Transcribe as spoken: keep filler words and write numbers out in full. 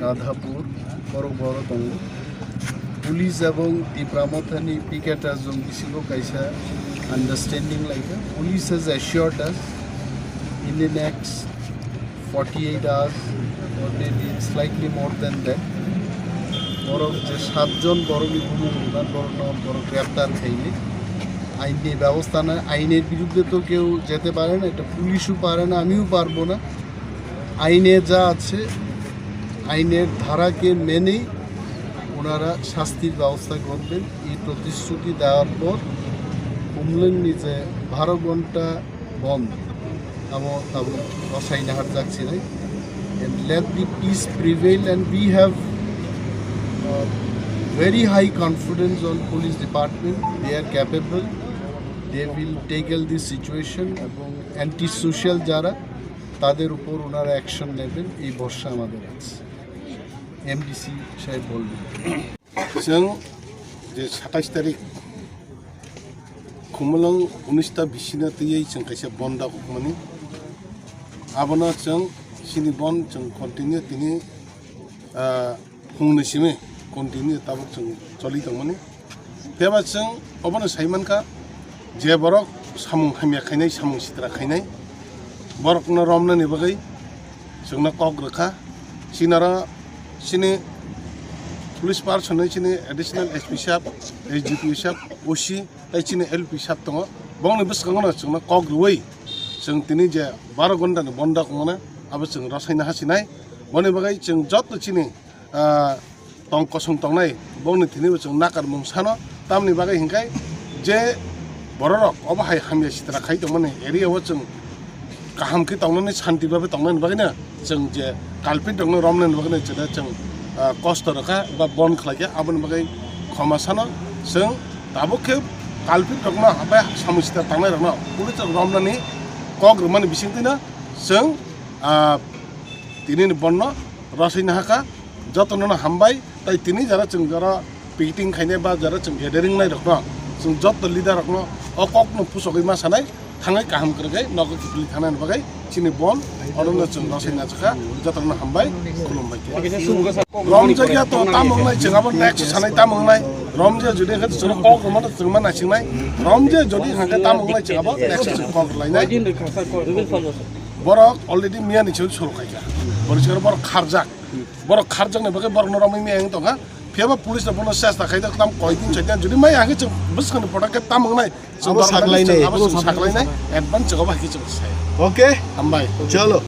Radhapur, borok boro tongo. Police ebong Tipra Mothani picketers rok bisingo kaisa understanding laikha. Police has assured us in the next forty-eight hours or maybe slightly more than that, borok je satjon borokni bumung rwna borokno borok greptar khainai. Ainni bebosta na, ainer birudde to keu jete pare na, eta police-o pare na, amiu parbo na. আইনে যা আছে, আইনের ধারাকে মেনেই ওনারা শাস্তির ব্যবস্থা করবেন। এই প্রতিশ্রুতি দেওয়ার পর খুমলুংনি যে বারো ঘন্টা বন্ধ, amo tabuk rwchapna hapjak sinai. And let the peace prevail, and we have, uh, very high confidence on police department. They are capable. They will tackle this situation. এবং অ্যান্টি সোশ্যাল যারা, তাদের উপর ওনারা অ্যাকশন নেবেন, এই ভরসা আমাদের আছে। এমডিসি সাহেব বলবেন। Chwng je satais tarik Khumulwng unis ta bisina twiwi chwng kaisa bonda kokmani. Abono chwng chini bon chwng continue tini, ah, phungni simi continue tabuk chwng choli tongmani. Phiya ba chwng obono sai mankha je borok samung hamya khainai, samung sitra khainai, borokno romnani bagwi chwngno kok rwkha. Chini oro chini police person, chini additional S P sahab, S D P O sahab, O C, tei chini L P sahab tongo. Bongni bwskango no chwngno kok rwui chwng tini je baro ghonta ni bonda kongmana abo chwng rwchapna hapjak sinai. Boni bagwi chwng joto chini, ah, tong kosong tongnai, bongni thwinibo chwng nakarmung sano, tamni bagwi hinkhe je bororok obo hai hamya sitra khai tongmani area o chwng kaham khe tongnani, shanti bhabe tongnani bagwino chwng je culprit rokno romnani bagwino chwla chwng, ah, kosto rwkha ba bon khlaikha, aboni bagwi khoma sano chwng tabuk khe culprit rokno bai samung sitra tangnai rokno police rok romnani kok rwmani bisingtwino chwng, ah, tinini bonno rwchapna hakha. Jotono no hambai, tai tini jara chwng jara picketing khainai ba jara chwng gathering nai rokno, chwng joto leader rokno o kokno pusogwi ma sanai, thangwi kaham kwrwkhe nogo kiphilwi thangnani bagwi chini bon, onono chwng rwchapna chakha, jotono no hambai, khulumbai khe. Romjakya to tamo wngnai chwng abo next sanai tamo wngnai, romjak jodi khe chwng kok rwmano chwng ma naisingnai, romjak jodi hwnkhe tamo wngnai chwng abo next chwng kok rwlainai. Borok already miyani chwng suru khaikha, borok chwng borok kharjak. Borok kharjakni bagwi borokno romwi maya wng tongkha. Phiyaba police rok bono chesta khai tong tam koi din chai jodi maya hwnkhe chwng bwskangni photo khe tam wngnai. Chwng abo dorkar saklainai. Abo chwng saklainai. Advance chwng abo hai khe chwng sai. Okay. Hambai. Chalo.